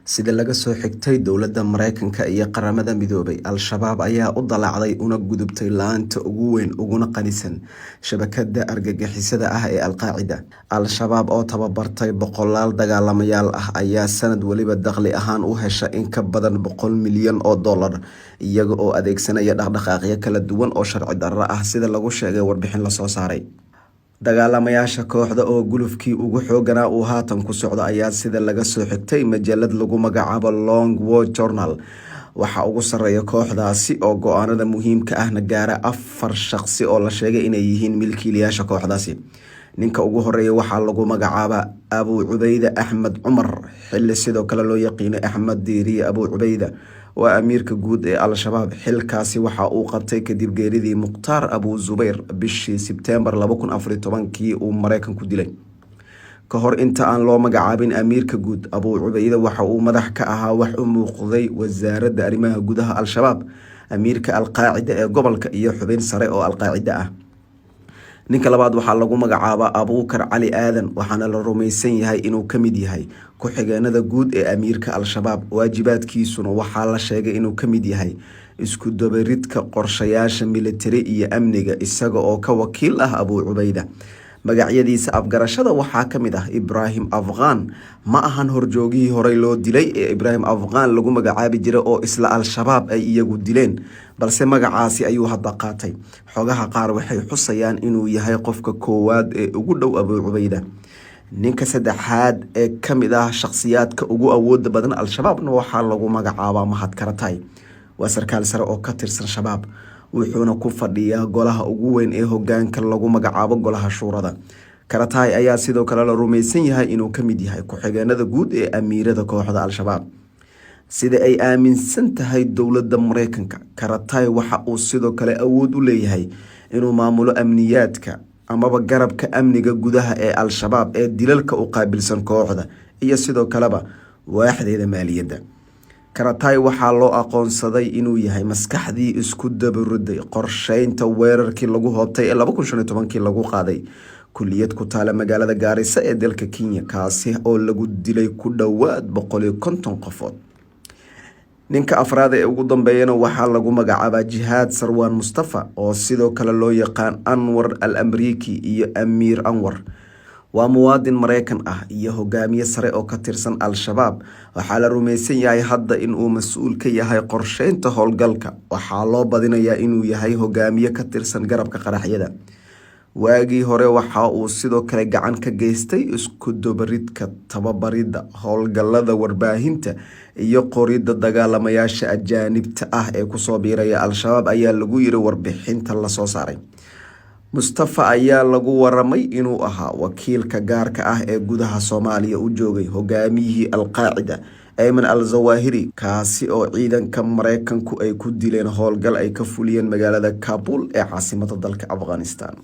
Sida laga soo xigtay dowladda Mareykanka iyo Qaramada Midoobay, Al-Shabaab ayaa u dalaacday una gudubtay laanta ugu weyn uguna qanisan shabakada argagixisada ah ee Al-Qaacida. Al-Shabaab oo tababartay boqolaal dagaalamayaal ah ayaa sanad waliba dakhli ahaan u hesha in ka badan $100 milyan, iyaga oo adeegsanaya dhaqdhaqaaqyo kala duwan oo sharci darro ah, sida lagu sheegay warbixin lasoo saaray. Dagaalamayaasha kooxda oo gulufkii ugu xooganaa uu haatan ku socdo ayaa, sida laga soo xigtay majalad lagu magacaabo Long War Journal, waxaa ugu sareeya kooxdaasi oo go-aanada muhiimka ahna gaara afar shaqsi oo la sheegay inay yihiin milkiilayaasha kooxdaasi. Ninka ugu horeeya waxaa lagu magacaabaa Abu Cubeyde Axmed Cumar, xili sidoo kale loo yaqiino Axmed Diiriye. Abu Cubeyda waa amiirka guud ee Al-Shabaab. Xilkaasi waxa uu qabtay kadib geeridii Mukhtaar Abu Zubayr bishii Sebteembar 2014-kii uu Mareykanku dilay. Ka hor inta aan loo magacaabin amiirka guud, Abu Cubeyde waxa uu madax ka ahaa wax u muuqday wasaaradda arrimaha gudaha Al-Shabaab, amiirka Alqaacida ee gobolka iyo xubin sare oo Alqaacida ah. Ninka labaad waxaa lagu magacaabaa Abuukar Cali Aadan, waxaana la rumaysan yahay inuu ka mid yahay ku-xigeenada guud ee amiirka Al-Shabaab. Waajibaadkiisuna waxaa la sheegay inuu ka mid yahay isku dabaridka qorshayaasha militari iyo amniga, isaga oo ka wakiil ah Abuu Cubeyda. Magacyadiisa afgarashada waxaa ka mid ah Ibraahim Afghan. Ma ahan horjoogihii horey loo dilay ee Ibraahim Afghan lagu magacaabi jiray oo isla Al-Shabaab ay iyagu dileen, balse magacaasi ayuu hadda qaatay. Xogaha qaar waxay xusayaan inuu yahay qofka koowaad ee ugu dhow Abuu Cubeyda. Ninka saddexaad ee ka mid ah shakhsiyaadka ugu awooda badan Al-Shabaabna waxaa lagu magacaabaa Mahad Karatay. Waa sarkaal sare oo ka tirsan Shabaab, wuxuuna ku fadhiyaa golaha ugu weyn ee hogaanka lagu magacaabo Golaha Shuurada. Karatay ayaa sidoo kale la rumaysan yahay inuu ka mid yahay ku-xigeenada guud ee amiirada kooxda Al-Shabaab. Sida ay aaminsan tahay dowladda Mareykanka, Karatay waxa uu sidoo kale awood u leeyahay inuu maamulo amniyaadka amaba garabka amniga gudaha ee Al-Shabaab ee dilalka u qaabilsan kooxda iyo sidoo kaleba waaxdeeda maaliyadda. Karatay waxaa loo aqoonsaday inuu yahay maskaxdii isku dabaruday qorsheynta weerarkii lagu hoobtay ee 2015-kii lagu qaaday kuliyad ku taala magaalada Gaarisa ee dalka Kenya, kaasi oo lagu dilay ku dhowaad 150 qofood. Ninka afraad ee ugu dambeeyana waxaa lagu magacaabaa Jihaad Sarwaan Mustafa, oo sidoo kale loo yaqaan Anwar al Amriiki iyo Amiir Anwar. Waa muwaadin Mareykan ah iyo hogaamiye sare oo ka tirsan Al-Shabaab. Waxaa la rumaysan yahay hadda in uu mas-uul ka yahay qorsheynta howlgalka. Waxaa loo badinayaa inuu yahay hogaamiye ka tirsan garabka qaraxyada. Waagii hore waxa uu sidoo kale gacan ka geystay isku dubaridka, tababaridda, howlgallada warbaahinta iyo qoridda dagaalamayaasha ajaanibta ah ee kusoo biiraya Al-Shabaab, ayaa lagu yiri warbixinta lasoo saaray. Mustafa ayaa lagu waramay inuu ahaa wakiilka gaarka ah ee gudaha Soomaaliya u joogay hogaamiyihii Al-Qaacida Ayman al Zawahiri, kaasi oo ciidanka Mareykanku ay ku dileen howlgal ay ka fuliyeen magaalada Kabul ee caasimada dalka Afghanistan.